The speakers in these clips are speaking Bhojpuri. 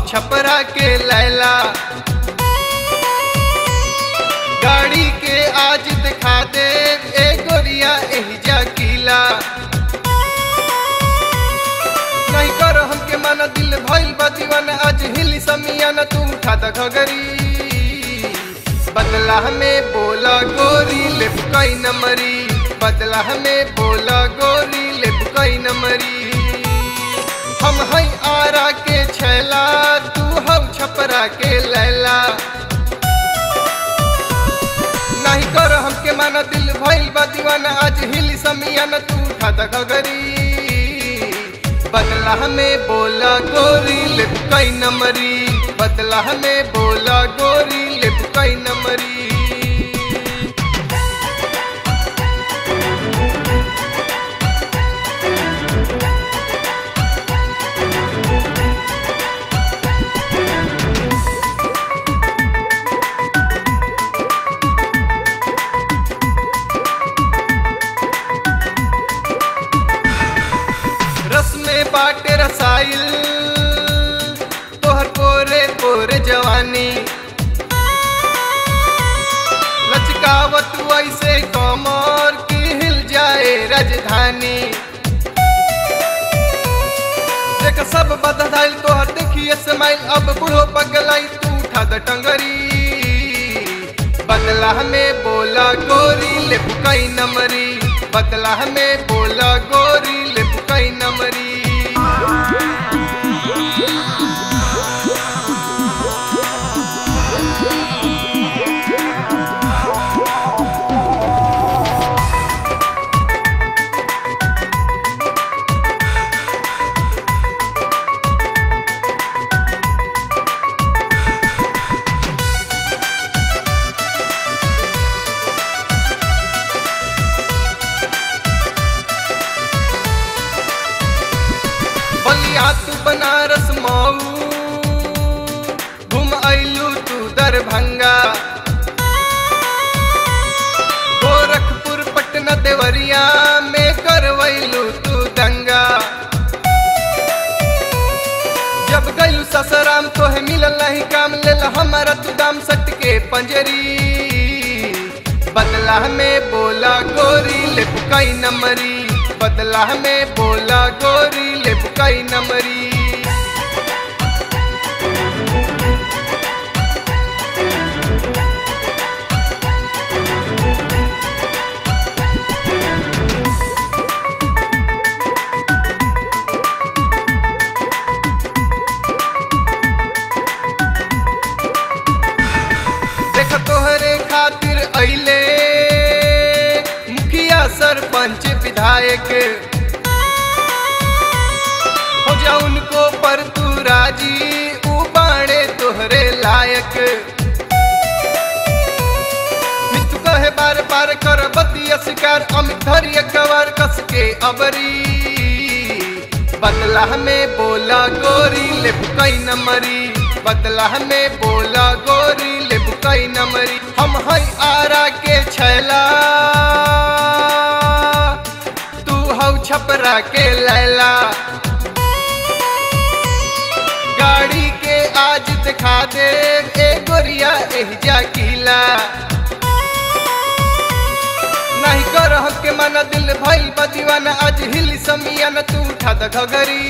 छपरा के लैला। गाड़ी के आज दिखा दे ए गोरिया एहिजा किला। नहीं कर हमके माना दिल भइल बा दीवाना, आज हिली समियाना तू उठा द घघरी। बदला हमें बोला गोरी लेबू कई नमरी, बदला हमें बोला गोरी लेबू कई नमरी। हम हई आरा के छैला, तू हौ छपरा के लैला। नहीं कर हमके माना दिल भइल बा दीवाना, आज हिली समियाना तू उठा द घघरी। बदला हमें बोला गोरी लेबू कई नमरी, बदला हमें बोला गोरी लेबू कई नमरी। रस में बाटे रसाइल तोहर पोरे पोरे जवानी, लचकावत ऐसे कमर की हिल जाए राजधानी। देख सब बदल तोहर देखिए स्माइल, अब बूढ़ो पगलाई तू उठा द टंगरी। बदला हमें बोला गोरी लेबू कई नमरी, बदला हमें बोला गोरी लेबू कई नमरी। बलिया तू बनारस मऊ, घूम अइलू तू दरभंगा, गोरखपुर पटना देवरिया में करवैलू तू दंगा। जब गइलू ससुराम तोहे मिलल नहीं काम, लेल हमारा तू दाम सट के पंजरी। बदला हमें बोला गोरी लेबू कई नमरी, बदला हमें बोला गोरी लेबू कई नमरी। देख तोहरे खातिर अइले मुखिया सरपंच विधायक, हो जा उनको पर तू राजी ऊ बाणे तोहरे लायक। मितु कहे बार बार कर बतिया शिकार, अमित धरिया कवार कस के अबरी। बदला हमें बोला गोरी लेबू कई नमरी, बदला हमें बोला गोरी लेबू कई नमरी। हम हई आरा के छैला, तू हौ छपरा के लैला। गाड़ी के आज दिखा दे ए गोरिया एहिजा किला। नहीं कर हमके माना दिल भइल बा दीवाना, आज हिली समियाना तू उठा द घघरी।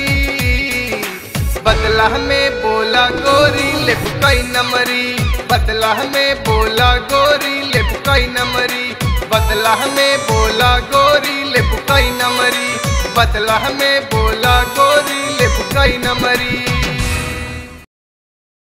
बदला हमें बोला गोरी लेबू कई नमरी, बदला हमें बोला गोरी लेबू कई नमरी। बदला हमें बोला गोरी लेबू कई नमरी, बदला हमें बोला गोरी लेबू कई नमरी।